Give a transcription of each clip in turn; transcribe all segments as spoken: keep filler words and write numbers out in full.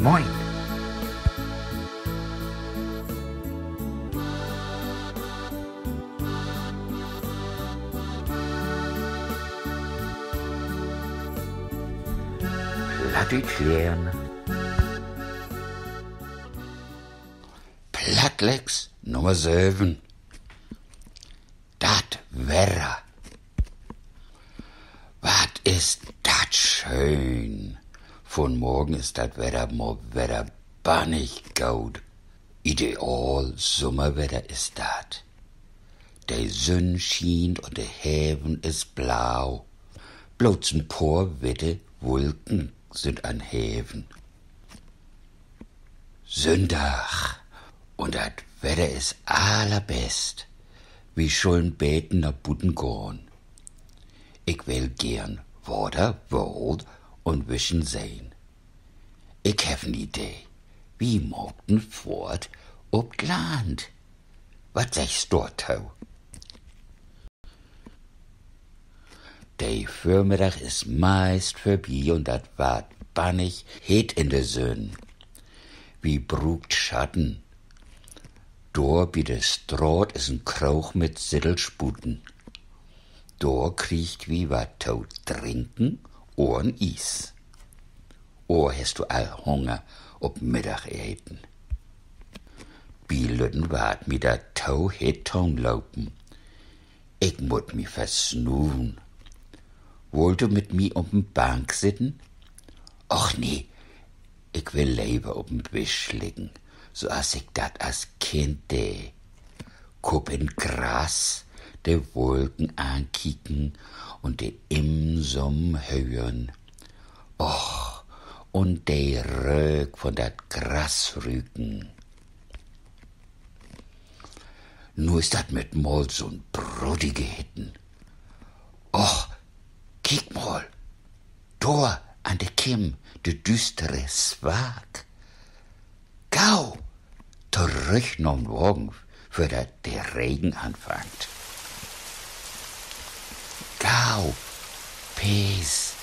Moin. Plattdüütsch lehren. Plattlex Nummer söven. Dat Wedder. Wat is dat schöön! Vunmorgen is dat Wedder mal wedder bannig goot. Ideal Summerwedder is dat. De Sünn schient un de Heven is blau. Blots en poor witte Wulken sünd an'n Heven. Sünndag. Un dat Wedder is allerbest. Wi schullen beten na buten gahn. Ik will geern Water, Woold un Wischen sehn. Ik heff en Idee. Wi maakt en Fohrt op't Land. Wat seggst dorto? De Vörmiddag is meist vörbi un dat warrt bannig hitt in de Sünn. Wi bruukt Schatten. Dor bi de Straat is en Kroog mit Sittelsputen. Dor kriegt wi wat to drinken or en Ies. Or hest du al Hunger op Middageten? Bi lütten warrt mi dat to hitt to'n Lopen. Ik mutt mi versnuven. Wullt du mit mi op en Bank sitten? Och nee, ik will lever op en Wisch liggen, so as ik dat as Kind dee. Kopp in't Gras, de Wulken ankieken un de Immen summen hören. Och, un de Röök von dat Gras rüken. Nu is dat mit mal so'n brodige Hitten. Och, kiek mal, dor an de Kimm, de düüstere Swark. Gau, torüch na'n Wagen, vör dat de Regen anfangt. Gau, Pees,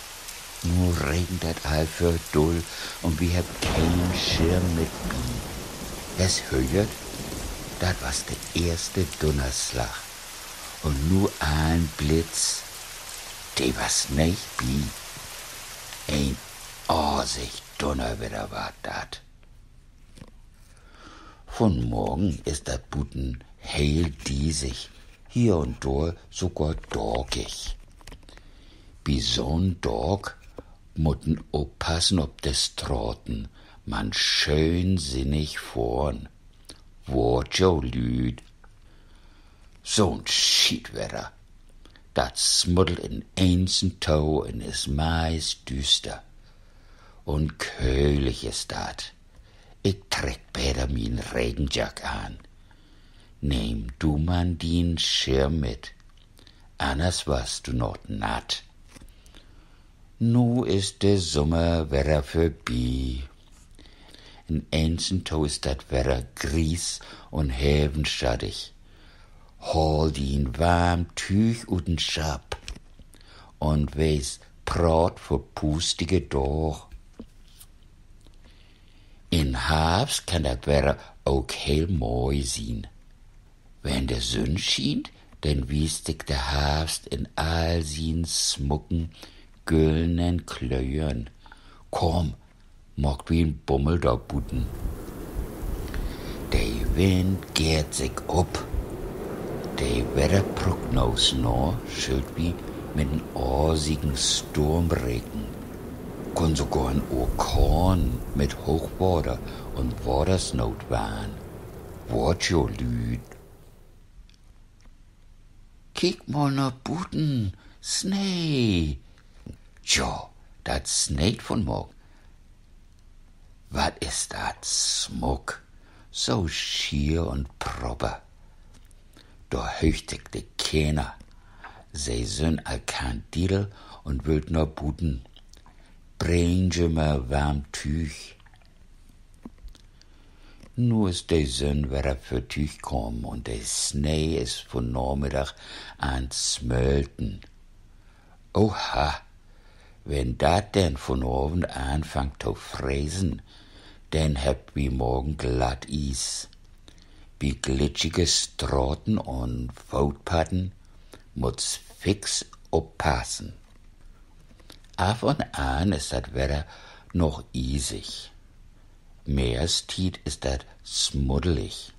nu regent dat al för dull un wi hebbt keen Schirm mit bi. Hest höört? Dat was de eerste Dunnerslag. Un nu en Blitz. De was nich bi. En asig Dunnerwedder warrt dat. Vunmorgen is dat buten heel diesig, hier un dor sogor dakig. Bi so'n Daak mutt een oppassen op de Straten, man schöön sinnig fohren. Wohrt jo, Lüüd. So'n Schietwedder. Dat smuddelt in eensen to un is meist düüster. Un köhlig is dat. Ik treck beter mien Regenjack an. Nehm du man dien Schirm mit, anners warrst du noch natt. Nu is de Summer wedder vörbi. In eensen to is dat Wedder gries un hevenschattig. Haal dien warm Tüüg ut den Schapp un wees praat för puustige Daag. In Harvst kann dat Wedder ok heel moi sien. Wenn de Sünn schient, denn wiest sik de Harvst in all sien smucken, güllenen Klören. Kumm, maakt wi en Bummel dor buten. De Wind geert sik op. De Wedderprognoos na schüllt wi mit en asigen Storm reken. Kunn sogor en Orkaan mit Hoochwater un Watersnoot warrn. Wohrt jo, Lüüd. Kiek mal na buten, Snee. Jo, dat sneet vunmorgen. Wat is dat smuck, so schier un propper. Dor höögt sik de Kinner. Se sünd al kandidel un wüllt na buten. Bring jümmer warm Tüüg. Nu is de Sünn wedder vörtüüg kamen un de Snee is vun Namiddag an smölten. Oha, wenn dat denn vunavend anfangt to fresen, denn hebbt wi morgen Glatties. Bi glitschige Straten un Footpadden muttst fix oppassen. Af un an is dat Wedder noch iesig. Mehrstiet is dat smuddelig.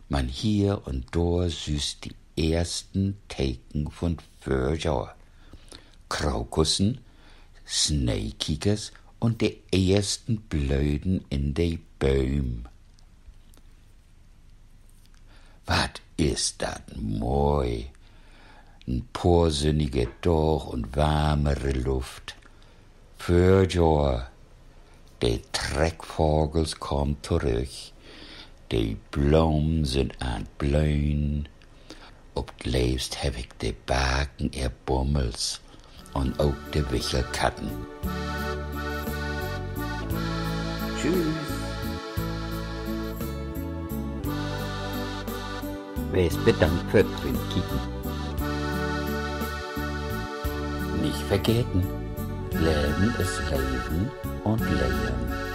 Man hier un dor sühst de eersten Teken vun Vörjohr: Krokussen, Sneekiekers un de eersten Blöden in de Bööm. Wat is dat moi! En poor sünnige Daag un warmere Luft. Vörjohr! De Treckvagels kaamt torüch. De Blomen sünd an't Blöhn. Op't leevst heff ik de Barken ehr Bummels un ok de Wichelkatten. Tschüüs. Wees bedankt för't Rinkieken. Nich vergeten: Leven is Leven un Lehren.